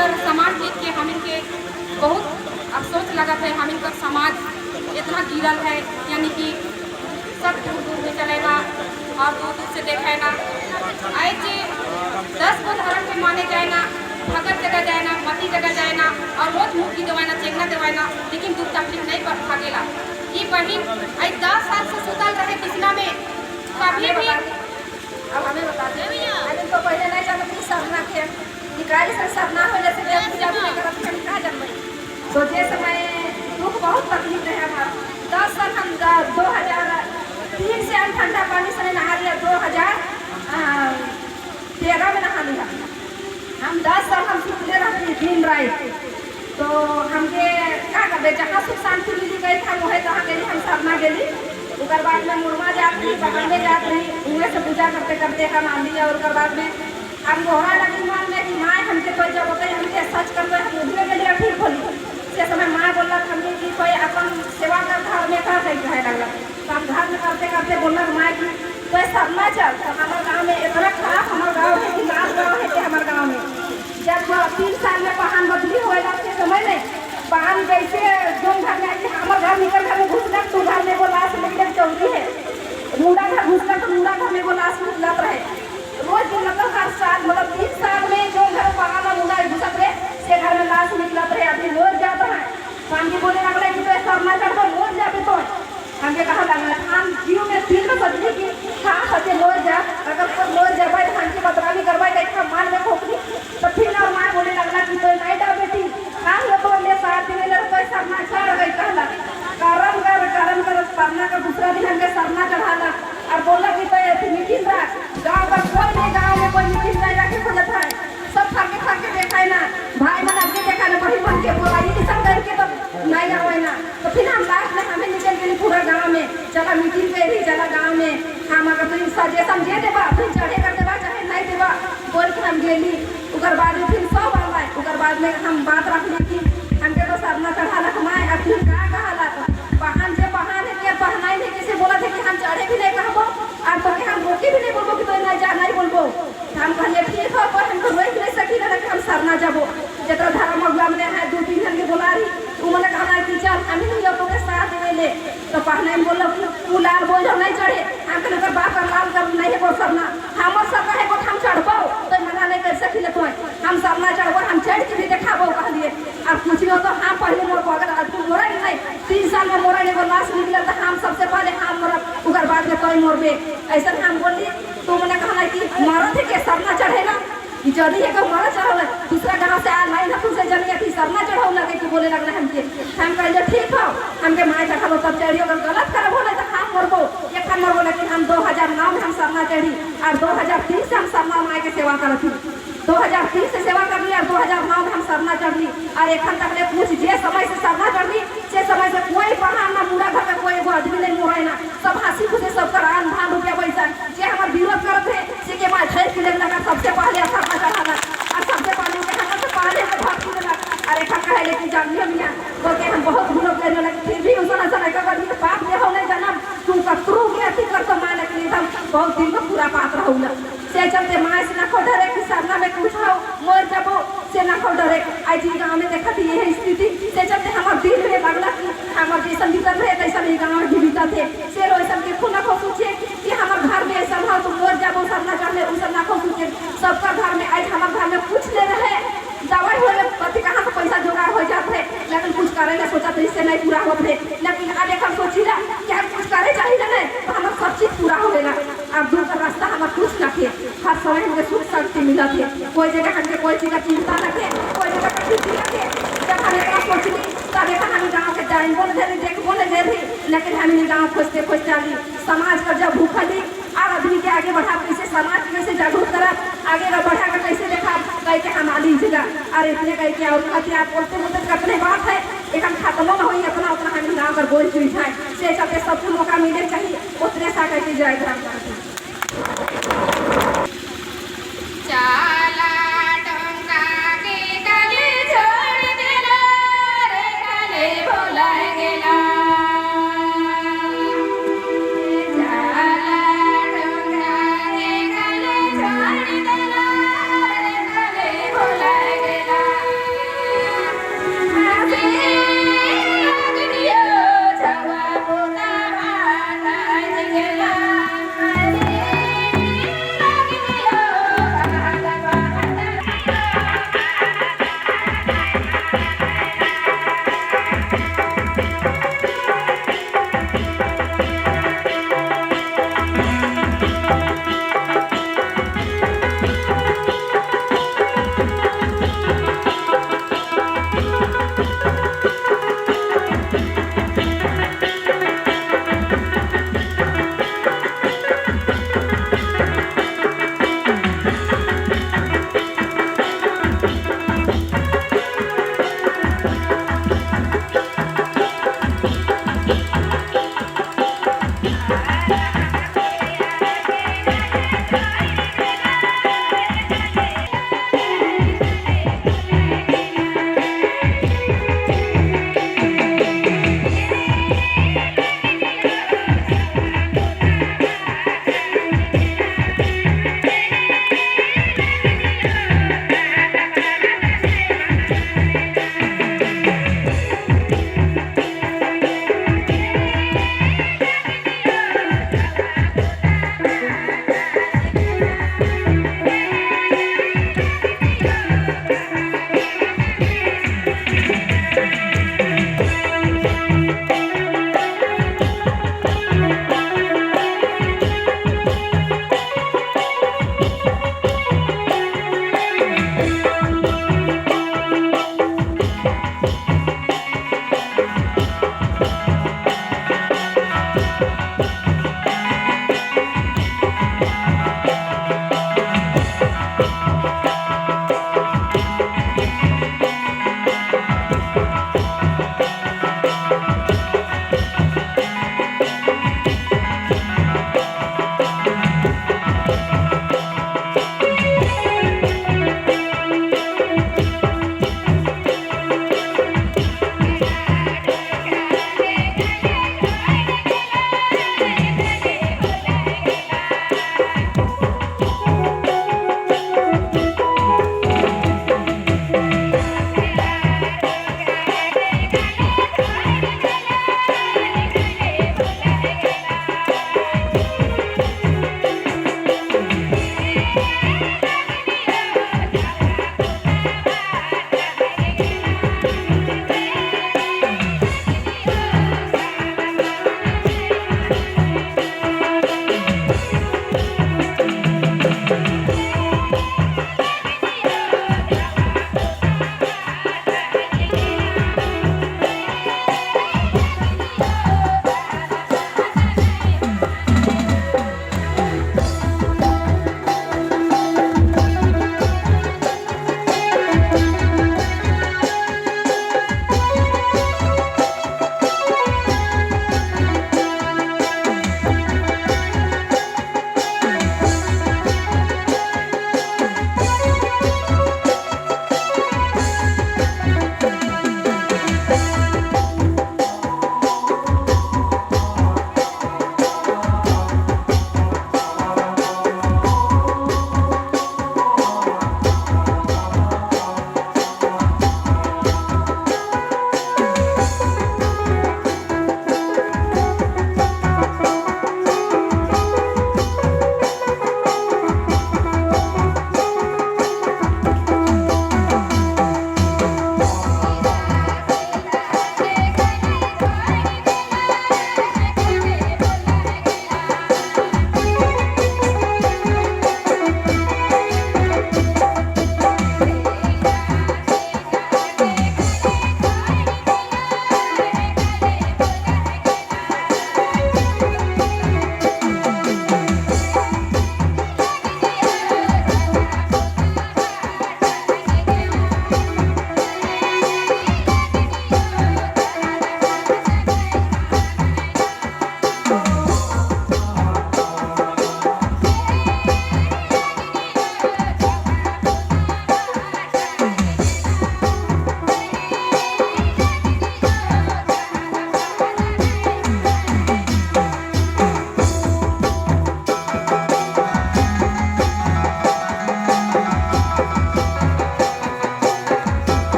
कर समाज देख के हम इनके बहुत अफसोस लगत है। हम इनका समाज इतना गिरल है, यानी कि सब दूर दूर में चलेगा और दूर दूर से देखे ना। आज 10 गो धर्म के माने जाए ना, भगत जगह जाए ना, मती जगह जाए ना और रोज मुक्ति देवाना, चेंगना देवाना, लेकिन दुख तकलीफ नहीं भागेला। ये बहन आज 10 साल से सुतल रहे बिछना में, कभी भी। अब हमें बता दे, हम तो पहले नहीं जानते कि सरना थे, निकाल से सरना हो जैसे पूजा भी नहीं करते, हम कहाँ जानते। तो जे समय दुख बहुत तकलीफ रहे हमारा। 10 साल हम 2003 से हम ठंडा पानी से नहा लिया, 2013 में नहा लिया हम। 10 साल हम सुतले रहते दिन रात। तो हमके क्या करते, जहाँ सुख शांति मिली गई था वही तहाँ गई हम सरना गेली। उसके बाद में मुरमा जात रही, बगल में जात रही, उहे से पूजा करते करते हम आली। और उसके बाद में हम गोहरा लगी मन में कि माँ हमके कोई जब होते हमके सच कर हम उधरे के लिए ठीक होली। से समय माँ बोलक हमके कि कोई अपन सेवा कर घर में कर कहे लगल। तो हम घर में करते करते बोलक माँ कि कोई सरना चल। तो हमारे गाँव में इतना खराब हमारे गाँव है कि लाल गाँव है कि हमारे गाँव में जब 3 साल में पहान बदली हो जाते समय में पहान जैसे जो घर में हमारे घर निकल घर में घुसलक तो घर में वो लाश निकल चौकी है, मुंडा घर घुसलक तो मुंडा घर में वो लाश निकलत रहे रोज। मतलब हर साल मतलब 3 साल में जो घर पहान मुंडा घुसत रहे से घर में लाश निकलत रहे। अभी रोज जाता है तो हमके बोले लगल कि तो सरना चढ़ रोज जाते। तो हमके कहा लगल हम जीव में दिल में सोचली कि हाँ सचे मोर जा, अगर कोई मोर जाबे तो हमके बदनामी करवाए गई हम मान में खोखली। तो फिर और माँ बोले लगला कि तो नहीं डर बेटी, हाँ लो तो ले 7 दिन ले तो सरना चढ़ गई। कहला करम कर करम कर सरना का दूसरा दिन हमके सरना चढ़ाला और बोला कि तो मीटिंग रख गाँव का कोई नहीं, गाँव में कोई मीटिंग नहीं रखे खोजत है, सब फाके फाके देखा ना भाई मन आगे देखा ना बही मन के बोला ये सब करके तो नहीं आवे ना। तो फिर हम लास्ट में हमें निकल गए पूरा गाँव में, चला मीटिंग करी चला गाँव में। हम अगर तुम सजेशन जे देबा तुम चढ़े कर देबा चाहे नहीं देबा बोल के हम गेली। उकर बाद में फिर सब आला, उकर बाद में हम बात रखली कि हमके तो सरना चढ़ालक माय और फिर का कहला पहन जे पहन है के पहनाई नहीं किसी बोला थे कि हम चढ़े भी नहीं कहबो और तो के हम रोके भी नहीं बोलबो कि तो नहीं जा नहीं बोलबो। हम कहलिए ठीक हो, पर हम तो रोक नहीं सकी ना कि हम सरना जाबो। जतरा धर्म अगुआ में है 2-3 जन के बोला रही उन्होंने कहना कि चल हम ही लोगों के साथ देवे ले। तो पहने में बोला कि तू लाल बोल नहीं चढ़े, हम कहले ओकर बाप का लाल कर नहीं है वो सरना, हमर सरना है वो हम चढ़बो तो मना नहीं कर सकी ले तो हम सरना चढ़बो, हम चढ़ के भी देखाबो कहलिए। और कुछ भी हो तो हम पहले मोर अगर तू मोरा नहीं 3 साल में मोरा एगो लाश निकलल तो हम सबसे पहले हम मरब, उकर बाद में कोई मरबे ऐसा हम बोली। तो मैंने कहना कि मरत है के सरना चढ़ेला जदी है को मरत चढ़ौला दूसरा गांव से आ नहीं ना तुमसे जनी अथी सरना चढ़ौला के बोले लगला हमके। हम कहले ठीक हो, हमके माय चढ़ाबो तब चढ़ियो, अगर गलत करबो नहीं तो हम मरबो एक मरबो। लेकिन हम 2009 में हम सरना चढ़ी और 2003 से हम सरना माय के सेवा करत थी। 2003 से सेवा कर ली और 2009 में हम सरना चढ़ली और एखन तक ले कुछ जे समय से सरना चढ़ली से समय से कोई पहाड़ ना मुड़ा घर का कोई एगो आदमी नहीं मोरे ना, सब हंसी खुशी सब कर आन धान रुपया पैसा जे हमार विरोध करत है से के मां ठहर के लगा सबसे पहले सरना चढ़ाला और सबसे पहले के हमर से पहले के भाग देला। और एखन कहे लेकिन जानलियो मियां तो के हम बहुत भूल कर लेकिन फिर भी उसना सना कर आदमी पाप दे हो नहीं जनम तू कतरू के अथी कर तो मां लेकिन एकदम बहुत दिन में पूरा पात रहूला। से चलते मां से ना डरे कि सरना में कुछ हो मोर जबो से ना डरे। आज गाँव में देखत ये स्थिति से चलते हमार दिल में लगला कि हमार जैसन बीतल रहे तैसन ई गाँव में भी बीतल थे। से ऐसन के खून खो सोचे कि हमार घर में ऐसा हो तो मोर जबो सरना चढ़ले उसन ना खो सोचे सबका घर में। आज हमार घर में कुछ ले रहे दवाई हो पति कहाँ से पैसा जुगाड़ हो जाते है, लेकिन कुछ करे ला सोचा तो इससे नहीं पूरा होते है। लेकिन अब एक हम सोची कि हम कुछ करे चाहिए नहीं तो हमारा सब चीज पूरा होगा। अब दूर का रास्ता हमारा कुछ न थे, हर समय हमके सुख शांति मिलत है, कोई जगह हमके कोई चीज का चिंता न थे, कोई जगह का खुशी न थे। जब हम एक सोचली तब एक हम गाँव के जाइबो न धरी देखबो न धरी, लेकिन हम गाँव खोजते खोजते आली समाज पर जब भूखली और आदमी के आगे बढ़ा कैसे समाज कैसे जागरूक करब आगे बढ़ा कर कैसे देखा कह के हम आली जगह। और इतने कह के और कहते आप बोलते बोलते कितने बात है एक हम खत्मो न होई अपना उतना हम गाँव कर बोल चुई है। से चलते सबको मौका मिले चाहिए उतने सा कह के जाए धर्म चाला डोंगा के गले छोड़ देला रे गले भुला गेला। चाला डोंगा के गले छोड़ देला रे गले भुला गेला।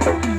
है।